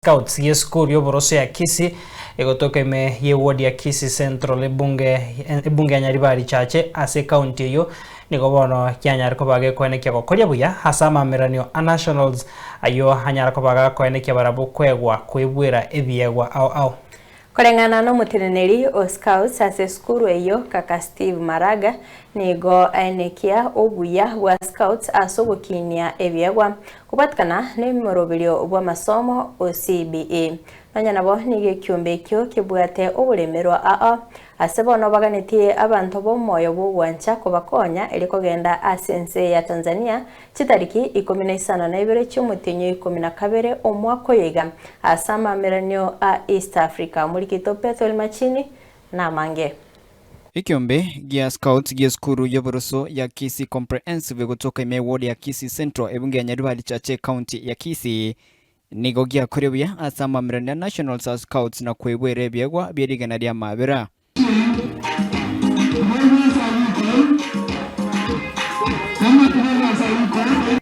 Scouts y'esukuru y'oboroso ya Kisii egotoka ime y'eward ya Kisii Central ebunge ebunge ya Nyaribari Chache ase ekaunti eyio nigo bono kianyare koba gekoenekia gokoria buya ase amameranio a Nationals ayio anyare koba gakoenekia barabwo koegwa koebuera ebiegwa ao ao. Koreng'ana nomoteneneri o Scouts ase esukuru eyio kaka Steve Maraga nigo aenekia obuya bwa Scouts ase ogokinia ebiegwa kobwatikana nemoroberio bw'amasomo o CBE. Nonya nabo nigo ekiombe ekio kebwate oboremerwa ao ase bono baganetie abanto b'omoyo bw'ogwancha kobakonya erio kogenda ase ense ya Tanzania Chitariki 12 chi'omotienyi o 12 omwaka oyo iga, ase amaameranio a East Africa, omorikito Pethuel Machini namange. Ekiombe gia Scouts gi'esukuru y'oboroso ya Kisii Comprehensive egotoka ime eward ya Kisii Central ebunge ya Nyaribari Chache ecounty ya Kisii nigo giakoria buya ase amaameranio ya Nationals a Scouts na koigwera ebiegwa bie rigena ri'amaabera.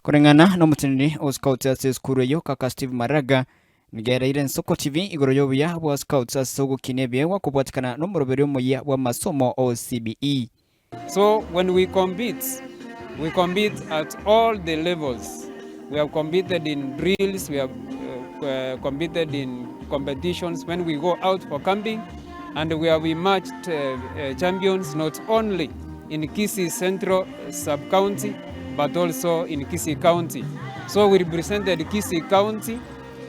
Koreng'ana nomoteneneri o Scouts ase esukuru eyio kaka Steve Maraga, nigo ereire Nsoko TV igoro y'obuya bwa Scouts ase ogokinia ebiegwa kobwatekana nomoroberi omoyia bw'amasomo o CBE. So when we compete, we compete at all the levels. We have competed in drills, we have uh, competed in competitions when we go out for camping, and we have emerged uh, uh, champions not only in Kisii Central Sub-County, but also in Kisii County. So we represented Kisii County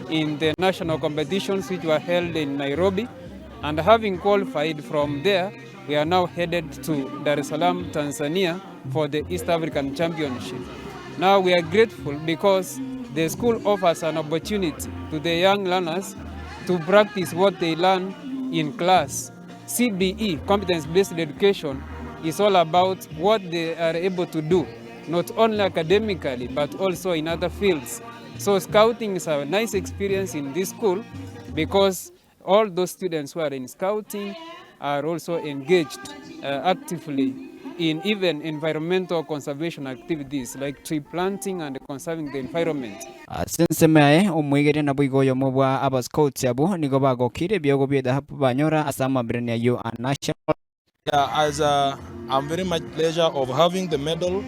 in the national competitions which were held in Nairobi, and having qualified from there, We are now headed to Dar es Salaam, Tanzania for the East African Championship. Now we are grateful because the school offers an opportunity to the young learners to practice what they learn in class. CBE, competence-based education, is all about what they are able to do, not only academically, but also in other fields. So scouting is a nice experience in this school because All those students who are in scouting are also engaged uh, actively in even environmental conservation activities like tree planting and conserving the environment. Ase ensemo yaye omwegeria naboigo oyomo bwa abascouts abwo nigo bagokire ebiogo bi'edhahabu banyora ase amabirani ayio a National. Yeah, as uh, I'm very much pleasure of having the medal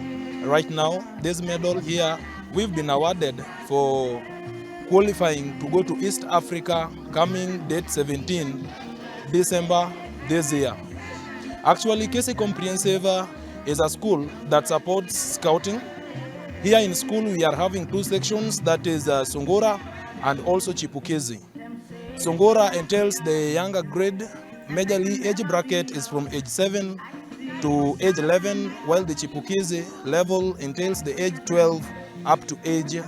right now. This medal here, we've been awarded for qualifying to go to East Africa coming date 17 December this year. Actually, Kisii Comprehensive uh, is a school that supports scouting. Here in school, we are having two sections, that is uh, Sungura and also Chipukizi. Sungura entails the younger grade Majorly age bracket is from age 7 to age 11, while the Chipukizi level entails the age 12 up to age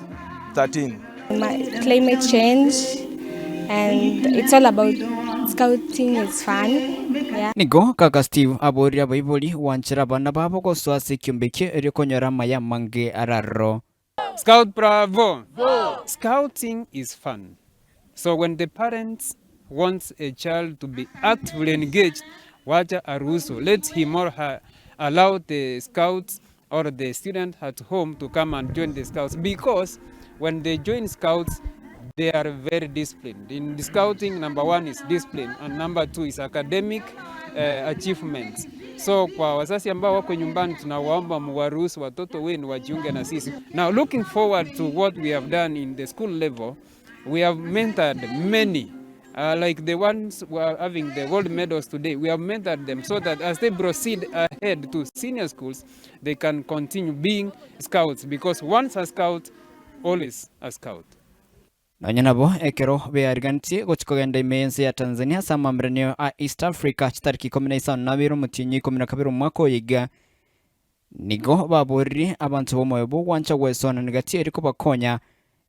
13. My climate change and it's all about scouting is fun. Yeah. Nigo kaka Steve aborire abaibori gwanchera abana babo gosoa ase ekiombe ekio erio konyora amaya amange araroro. Scout bravo! Scouting is fun. So when the parents wants a child to be actively engaged, wacha aruhusu, let him or her allow the scouts or the student at home to come and join the scouts because when they join scouts, they are very disciplined. In scouting, number one is discipline and number two is academic uh, achievements. So kwa wazazi ambao wako nyumbani, tunawaomba muwaruhusu watoto wenu wajiunge na sisi. Now looking forward to what we have done in the school level, we have mentored many like the ones who are having the gold medals today, we have mentored them so that as they proceed ahead to senior schools, they can continue being scouts because once a scout, always a scout. Nonya nabo, ekero beariganetie gochia kogenda ime y'ense ya Tanzania ase amaameranio a East Africa chitariki 12 omotienyi o 12 omwaka oyo iga, nigo baboririe abanto b'omoyo bw'ogwancha gwesoanania gati erio kobakonya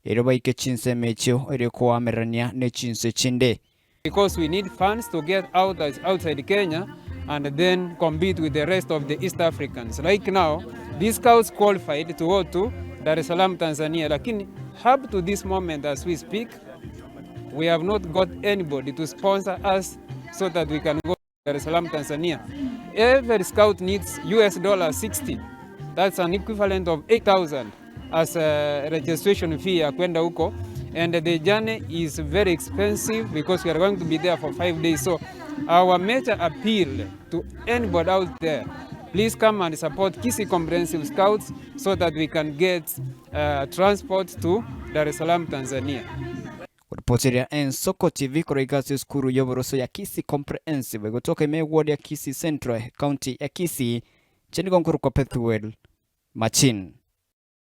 erio baike chinsemo echio erio koamererania ne chinse chinde. Because we need funds to get out outside Kenya and then compete with the rest of the East Africans. Like now, these scouts qualified to go to Dar es Salaam, Tanzania. Lakini up to this moment as we speak, we have not got anybody to sponsor us so that we can go to Dar es Salaam, Tanzania. Every scout needs US dollar 60. That's an equivalent of 8,000 as a registration fee ya kwenda huko. And the journey is very expensive because we are going to be there for 5 days. So our major appeal to anybody out there, please come and support Kisii Comprehensive Scouts so that we can get transport to Dar es Salaam, Tanzania. Kuripotiria Ensoko TV korwa ase esukuru y'oboroso ya Kisii Comprehensive gotoka ime ward ya Kisii Central, county ya Kisii, chenigo nkorokwa Pethuel Machin.